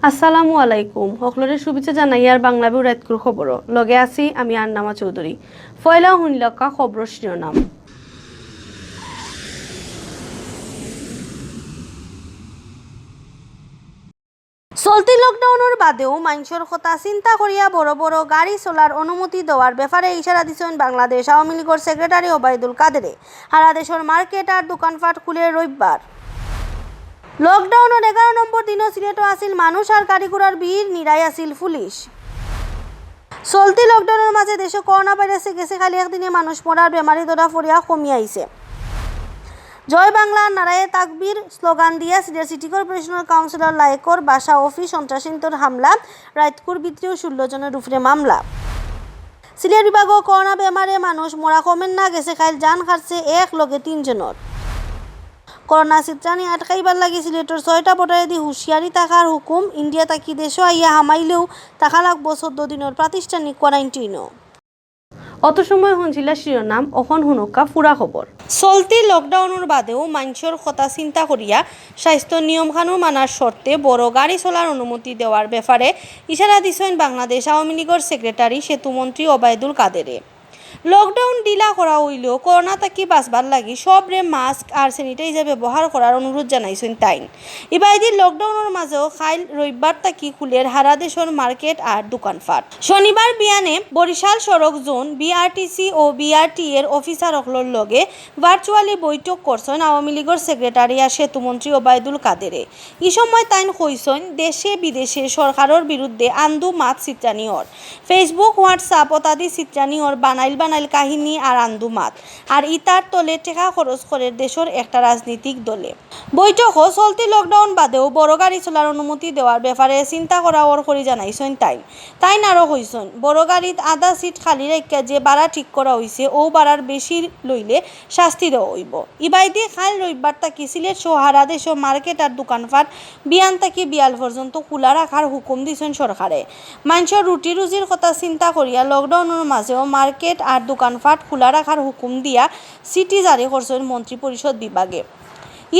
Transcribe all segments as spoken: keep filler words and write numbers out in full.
আসসালামু আলাইকুম। হকলরে শুভেচ্ছা জানাইয়ার বাংলা ভিউ রাইতকুর খবরো। লগে আছি আমি আন্নামা চৌধুরী। পয়লা হুনলাউক্কা খবরর শিরোনাম। চলতি লকডাউনর বাদেও মানষর কথা চিন্তা করিয়া বড় বড় গাড়ি চলার অনুমতি দেওয়ার ব্যাপারে ইশারা দিছইন বাংলাদেশ আওয়ামী লীগর সেক্রেটারি ওবায়দুল কাদেরে। হারা দেশর মার্কেট আর দোকানপাট খুলে রবিবার। লকডাউনর এগারো নম্বর দিনও সিলেটো আছিল মানুষ আর গাড়ি ঘোড়ার ভিড়, নিরাই আছিল পুলিশ। চলতি লকডাউনর মাঝে দেশো করোনা ভাইরাসে গেছে কাইল একদিনে মানুষ মরার বেমারি ধরা পড়িয়া কমি আইছে। জয় বাংলা, নারায়ে তাকবীর স্লোগান দিয়া সিলেট সিটি কর্পোরেশনর কাউন্সিলর লায়েকর বাসা অফিস সন্ত্রাসীন্তর হামলা, রাইতকুর ভিতরেও ষোলো জনর উপরে মামলা। সিলেট বিভাগো করোনা বেমারে মানুষ মরা কমের না, গেছে কাইল জান হারছে এক লগে তিন জনর। করোনা ছিতরানি আটকাইবার লাগি সিলেটর ছয়টা বর্ডারেদি হুঁশিয়ারি থাকার হুকুম, ইন্ডিয়া থাকি দেশো আইয়া হামাইলেও থাকা লাগবো চৌদ্দ দিনর প্রাতিষ্ঠানিক কোয়ারান্টিনো। অত সময় হুনছিলা শিরোনাম, অখন হুনউক্কা পুরা খবর। চলতি লকডাউনর বাদেও মানষর কথা চিন্তা করিয়া স্বাস্থ্য নিয়মকানুন মানার শর্তে বড় গাড়ি চলার অনুমতি দেওয়ার ব্যাপারে ইশারা দিছইন বাংলাদেশ আওয়ামী লীগর সেক্রেটারি সেতুমন্ত্রী ওবায়দুল কাদেরে। লকডাউন ঢিলা করা অইলেও করোনা থাকি বাঁচবার লাগি সবরে মাস্ক আর স্যানিটাইজার ব্যবহার করার অনুরোধ জানাইছইন তাইন। ইবায়দি লকডাউনর মাঝেও কাইল রবিবার থাকি খুলের হারা দেশর মার্কেট আর দোকানপাট। শনিবার বিয়ানে বরিশাল সড়ক জোন, বিআরটিসি ও বিআরটিএর অফিসার অকলর লগে ভার্চুয়ালি বৈঠক করছইন আওয়ামী লীগর সেক্রেটারি আর সেতুমন্ত্রী ওবায়দুল কাদেরে। ই সময় তাইন কইছইন, দেশে বিদেশে সরকারর বিরুদ্ধে আন্দু মাত ছিতরানি অর। Facebook, WhatsApp অতাদি ছিতরানি অর বানাইল বানাইল কাহিনী আর আন্দু মাত। আর ইতার তলে টেকা খরচ করের দেশর একটা রাজনীতিক দলে। বৈঠকো চলতি লকডাউন বাদেও বড় গাড়ি চলার অনুমতি দেওয়ার ব্যাপারে চিন্তা করা অর করি জানাইছইন তাইন। তাইন আরো কইছইন, বড় গাড়িত আধা সিট খালি রাখিয়া যে ভাড়া ঠিক করা অইছে, অউ ভাড়ার বেশি লইলে শাস্তি দেওয়া অইবো। ইবায়দি কাইল রবিবার থাকি সিলেট সহ হারা দেশো মার্কেট আর দোকানপাট বিয়ান থাকি বিয়াল পর্যন্ত খুলা রাখার হুকুম দিছইন সরকারে। মানষর রুটি রুজির কথা চিন্তা করিয়া লকডাউনর মাঝেও মার্কেট আর দোকানপাট খুলা রাখার হুকুম দিয়া চিঠি জারি করছইন মন্ত্রিপরিষদ বিভাগে।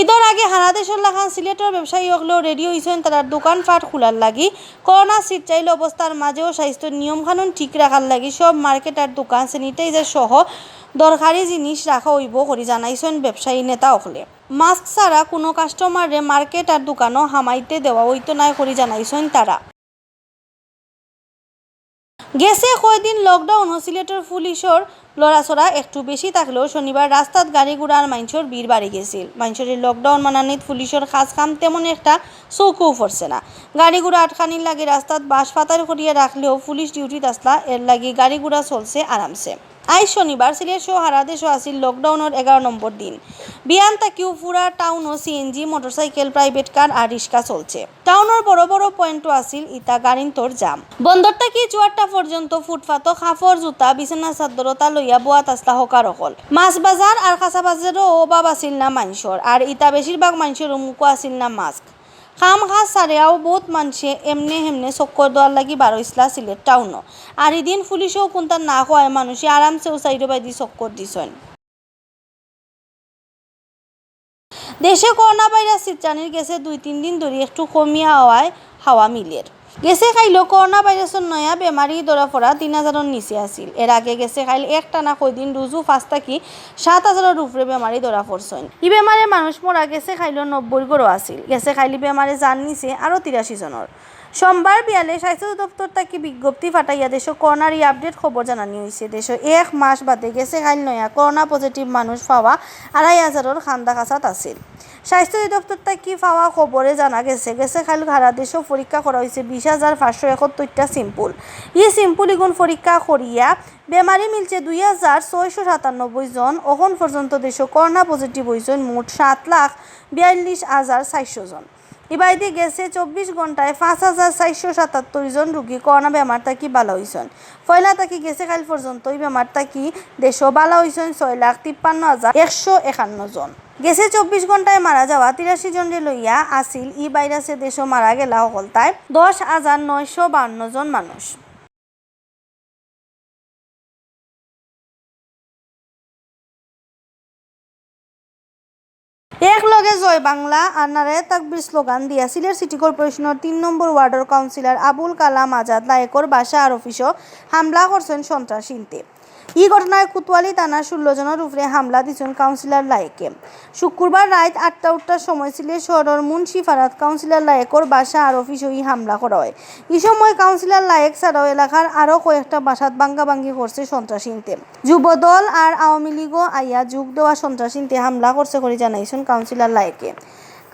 ইদর আগে হারা দেশর লাখান সিলেটর ব্যবসায়ী অকলেও রেডি অইছইন তারার দোকানপাট খুলার লাগি। করোনা ছিতরাইল অবস্থার মাঝেও স্বাস্থ্য নিয়মকানুন ঠিক রাখার লাগি সব মার্কেট আর দোকান স্যানিটাইজার সহ দরকারি জিনিস রাখা অইবো করি জানাইছইন ব্যবসায়ী নেতা অকলে। মাস্ক ছাড়া কুনু কাস্টমাররে মার্কেট আর দোকানো হামাইতে দেওয়া অইতো নায় করি জানাইছইন তারা। গেছে কয়দিন লকডাউনো সিলেটর পুলিশর লড়াচড়া একটু বেশি থাকলেও শনিবার রাস্তাত গাড়ি ঘোড়া আর মানষর ভিড় বাড়ি গেছিল। মানষরে লকডাউন মানানিত পুলিশর কাজ কাম তেমন একটা চউখো পড়ছে না। গাড়ি ঘোড়া আটকানির লাগি রাস্তাত বাঁশ ফাতাইল করিয়া রাখলেও পুলিশ ডিউটিত আছলা, এর লাগি গাড়ি ঘোড়া চলছে আরামসে। আইজ শনিবার সিলেট সহ হারা দেশো আছিল লকডাউনর এগারো নম্বর দিন। বিয়ান থাকিউ পুরা টাউনো সিএনজি, মোটরসাইকেল, প্রাইভেট কার আর রিক্সা চলছে। টাউনর বড় বড় পয়েন্টও আছিল ইতা গাড়িন্তর জাম। বন্দর থাকি চুয়াট্টা পর্যন্ত ফুটপাতো কাপড়, জুতা, বিছানার চাদ্দর অতা লইয়া বওয়াত আছলা হকার অকল। মাছ বাজার আর কাঁচা বাজারও অভাব আছিল না মানষর, আর ইতা বেশিরভাগ মানষর মুখো আছিল না মাস্ক। কাম কাজ ছাড়িয়াও বহুত মানষে এমনে হেমনে চক্কর দেওয়ার লাগি বারইছলা সিলেট টাউনো। আর ইদিন পুলিশেও কুন্তা না কওয়ায় মানষে আরামসেউ চাইরোবায়দি চক্কর দিছইন। দেশে করোনা ভাইরাস ছিতরানির গেছে দুই তিন দিন ধরি একটু কমিয়া আওয়ার হাওয়া মিলের। গেছে কাইলো করোনা ভাইরাসর নয়া বেমারি ধরা পড়া তিন হাজারর নিচে আছিল। এর আগে গেছে কাইল একটানা কয়দিন রুজু পাঁচ থাকি সাত হাজারর উপরে বেমারি ধরা পড়ছইন। ই বেমারে মানুষ মরা গেছে কাইলো নব্বইর ঘরো আছিল। গেছে কাইল ই বেমারে জান নিছে আরো তিরাশি জনর। সোমবার বিয়ালে স্বাস্থ্য অধিদপ্তর থাকি বিজ্ঞপ্তি ফাটাইয়া দেশো করোনার ই আপডেট খবর জানানি অইছে। দেশো এক মাস বাদে গেছে কাইল নয়া করোনা পজিটিভ মানুষ পাওয়া আড়াই হাজারর কান্দাকাছাত আছিল। স্বাস্থ্য অধিদপ্তর থাকি পাওয়া খবরে জানা গেছে, গেছে কাইল হারা দেশো পরীক্ষা করা অইছে বিশ হাজার পাঁচশো একাত্তরটা স্যাম্পল। ই স্যাম্পল ইগুন পরীক্ষা করিয়া বেমারি মিলছে দুই হাজার ছয়শো সাতানব্বই জন। অখন পর্যন্ত দেশো করোনা পজিটিভ অইছইন মোট সাত লাখ বিয়াল্লিশ হাজার চারশো জন। ইবায়দি গেছে চব্বিশ ঘন্টায় পাঁচ হাজার চারশো সাতাত্তর জন রুগী করোনা বেমার থাকি বালা অইছইন। পয়লা থাকি গেছে কাইল পর্যন্ত ই বেমার থাকি দেশো বালা অইছইন ছয় লাখ তিপ্পান্ন হাজার একশো একান্ন জন। গেছে চব্বিশ ঘন্টায় মারা যাওয়া তিরাশি জনরে লইয়া আছিল ই ভাইরাসে দেশো মারা গেলা হকলতায় দশ হাজার নয়শো বাহান্ন জন মানুষ। এক লগে জয় বাংলা আর নারায়ে তাকবীর স্লোগান দিয়া সিলেট সিটি কর্পোরেশনর তিন নম্বর ওয়ার্ডর কাউন্সিলর আবুল কালাম আজাদ লায়েকর বাসা আর অফিসো হামলা করছইন সন্ত্রাসীন্তে। ই ঘটনায় কোতোয়ালি থানার ষোলো জনর উপরে হামলা দিছইন কাউন্সিলর লায়েকে। শুক্রবার রাইত আটটা উঠটার সময় সিলেট শহরর মুন্সিপাড়াত কাউন্সিলর লায়েকর বাসা আর অফিসো ই হামলা করা অয়। ই সময় কাউন্সিলর লায়েক ছাড়াও এলাকার আরো কয়েকটা বাসাত ভাঙ্গাভাঙ্গি করছে সন্ত্রাসীন্তে। যুবদল আর আওয়ামী লীগও আইয়া যোগ দেওয়া সন্ত্রাসীন্তে হামলা করছে করি জানাইছইন কাউন্সিলর লায়েকে।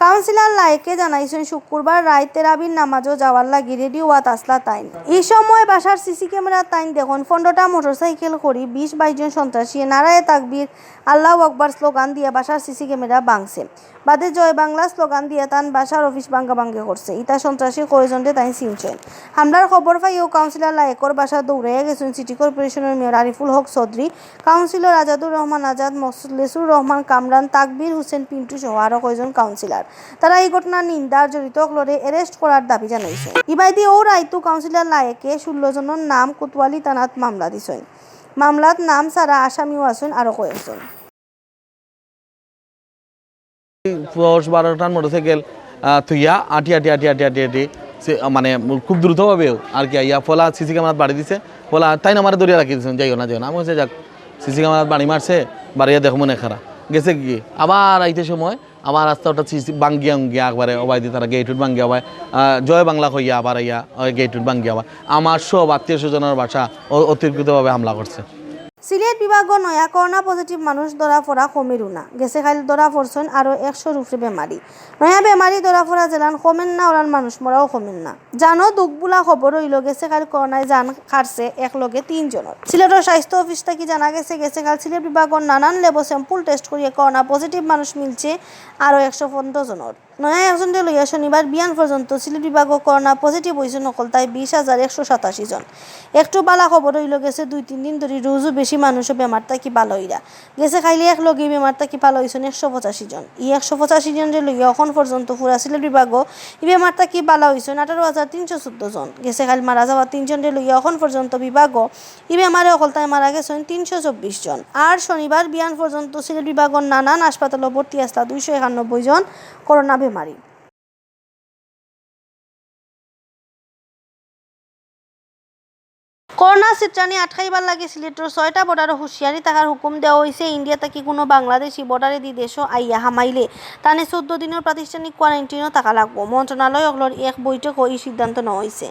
কাউন্সিলর লায়েকে জানাইছইন, শুক্রবার রাইত তেরাবির নামাজো যাওয়ার লাগি রেডি অওয়াত আছলা তাইন। ই সময় বাসার সিসি ক্যামেরাত তাইন দেখইন পনেরোটা মোটরসাইকেল করি বিশ বাইশ জন সন্ত্রাসীয়ে নারায়ে তাকবীর, আল্লাহু আকবার স্লোগান দিয়া বাসার সিসি ক্যামেরা ভাঙছে। বাদে জয় বাংলা স্লোগান দিয়া তান বাসার অফিস ভাঙ্গাভাঙ্গি করছে। ইতা সন্ত্রাসী কয়জনরে তাইন চিনছইন। হামলার খবর পাইয়াউ কাউন্সিলর লায়েকর বাসা দৌড়াইয়া গেছইন সিটি কর্পোরেশনর মেয়র আরিফুল হক চৌধুরী, কাউন্সিলর আজাদুর রহমান আজাদ, মখলেসুর রহমান কামরান, তাকবীর হোসেন পিন্টু সহ আরো কয়জন কাউন্সিলর। তারা ই ঘটনার নিন্দা আর জড়িত অকলরে arrest করার দাবি জানাইছইন। ইবায়দি অউ রাইতউ কাউন্সিলর লায়েকে ষোলো জনর নাম কোতোয়ালি থানাত মামলা দিছইন। মামলাত নাম ছাড়া আসামিও আছইন আরো কয়েকজন। দশ বারোটার মোটরসাইকেল, আহ, থুইয়া আটি আটি আটি আটি আটি আটি সে, আহ, মানে, খুব দ্রুতভাবে আর কি আইয়া ফলা সিসি ক্যামেরাত বাড়ি দিছে। ফলা তাইন আমারে ধরিয়া রাখি দিছইন, "যাইও না, যাইও না।" আমি কইছি, "যাক, সিসি ক্যামেরাত বাড়ি মারছে, বাড়িয়া দেখমু নে খারা।" গেছে কি, আবার আইতে সময় আবার রাস্তা ওটা সিসি ভাঙ্গিয়া উঙ্গিয়া একবারে ওবায়দি তারা গেইটউট ভাঙ্গিয়া ওবায়, আহ, জয় বাংলা কইয়া আবার আইয়া ওই গেইটউট ভাঙ্গিয়া ওবায় আমার সব আত্মীয় স্বজনর বাসা অ-, অতর্কিতভাবে হামলা করছে। সিলেট বিভাগো নয়া করোনা পজিটিভ মানুষ ধরা পড়া কমেরউ না। গেছে কাইল ধরা পড়ছইন আরো একশোর উপরে বেমারি। নয়া বেমারি ধরা পড়া যেলান কমের না, ওলান মানুষ মরাও কমের না। জানো দুখ বুলা খবর অইলো, গেছে কাইল করোনায় জান কাটছে এক লগে তিন জনর। সিলেটর স্বাস্থ্য অফিস থাকি জানা গেছে, গেছে কাইল সিলেট বিভাগর নানান ল্যাবো sample test করিয়া করোনা পজিটিভ মানুষ মিলছে আরো একশো পনেরো জনর। নয়া একজনরে লইয়া শনিবার বিয়ান পর্যন্ত সিলেট বিভাগো করোনা পজিটিভ অইছইন অকলতায় বিশ হাজার একশো সাতাশি জন। একটু বালা খবর অইলো, গেছে দুই তিন দিন ধরি রুজু বেশি মানুষও বেমার থাকি বালা অইরা। গেছে কাইলে এক লগে ই বেমার থাকি বালা অইছইন একশো পঁচাশি জন। ই একশো পঁচাশি জনরে লইয়া অখন পর্যন্ত পুরা সিলেট বিভাগো ই বেমার থাকি বালা অইছইন আঠারো হাজার তিনশো চৌদ্দ জন। গেছে কাইল মারা যাওয়া তিন জনরে লইয়া অখন পর্যন্ত বিভাগো ই বেমারে অকলতায় মারা গেছইন তিনশো চব্বিশ জন। আর শনিবার বিয়ান পর্যন্ত সিলেট বিভাগর নানান হাসপাতালো ভর্তি আছলা দুইশো একানব্বই জন করোনা বেমারি। করোনা ছিতরানি আটকাইবার লাগি সিলেটর ছয়টা বর্ডারো হুঁশিয়ারি থাকার হুকুম দেওয়া অইছে। ইন্ডিয়া থাকি কুনু বাংলাদেশি বর্ডারেদি দেশো আইয়া হামাইলে তানে চৌদ্দ দিনর প্রাতিষ্ঠানিক কোয়ারেন্টাইনো থাকা লাগবো। মন্ত্রণালয় অকলর এক বৈঠকো ই সিদ্ধান্ত নেওয়া অইছে।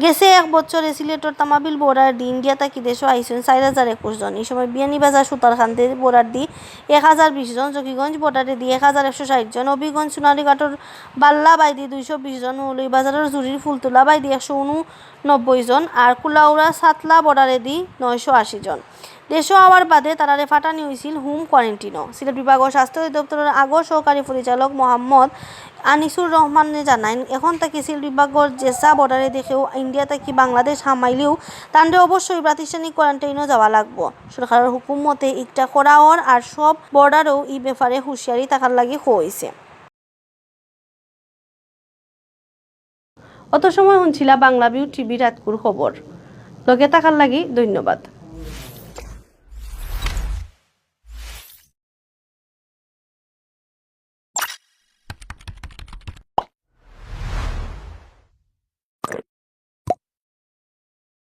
গেছে এক বছরে সিলেটর তামাবিল বর্ডারেদি ইন্ডিয়া থাকি দেশো আইছইন চাইর হাজার একুশ জন। ই সময় বিয়ানীবাজার সুতারকান্দি বর্ডারেদি এক হাজার বিশ জন, জকিগঞ্জ বর্ডারেদি এক হাজার একশো ষাইট জন, হবিগঞ্জ সোনারীঘাটর বাল্লা বাইদি দুইশো বিশ জন, মৌলভীবাজারর জুড়ির ফুলতলা বাইদি একশো ঊননব্বই জন, আর কুলাউড়া সাতলা বর্ডারেদি নয়শো আশি জন। দেশো আওয়ার বাদে তারারে ফাটানি অইছিল হোম কোয়ারেন্টাইনো। সিলেট বিভাগর স্বাস্থ্য অধিদপ্তরর আগর সহকারী পরিচালক মোহাম্মদ আনিসুর রহমানে জানাইন, এখন থাকি সিলেট বিভাগর জেসা বর্ডারেদি কেউ ইন্ডিয়া থাকি বাংলাদেশ হামাইলেও তানরে অবশ্যই প্রাতিষ্ঠানিক কোয়ারেন্টাইনো যাওয়া লাগবো। সরকারর হুকুম মতে ইকটা করা অর আর সব বর্ডারও ই ব্যাপারে হুঁশিয়ারি থাকার লাগি কওয়া অইছে। অত সময় হুনছিলা বাংলাভিউ টিভি রাইতকুর খবর। লগে থাকার লাগি ধন্যবাদ।